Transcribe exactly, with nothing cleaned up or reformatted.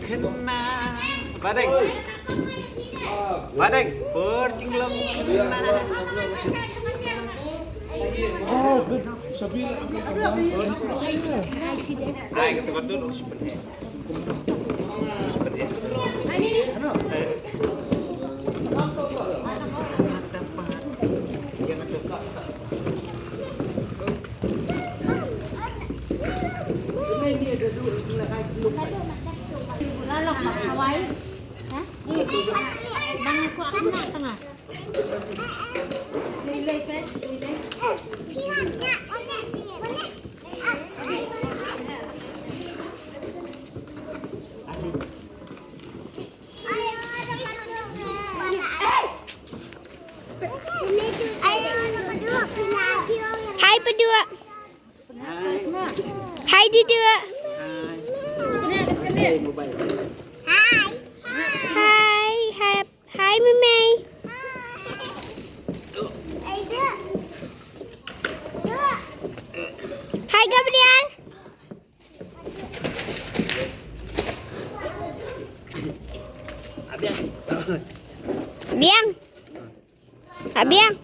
Kena. Badeng. Badeng. Por jinglong kena. Ai, kita bantu dulu sebenarnya. Sebenarnya. Hai Bedua. Hai Didua. Hai. Hai, hai, hai Mimei. Hai Gabriel. Biang. Abiang.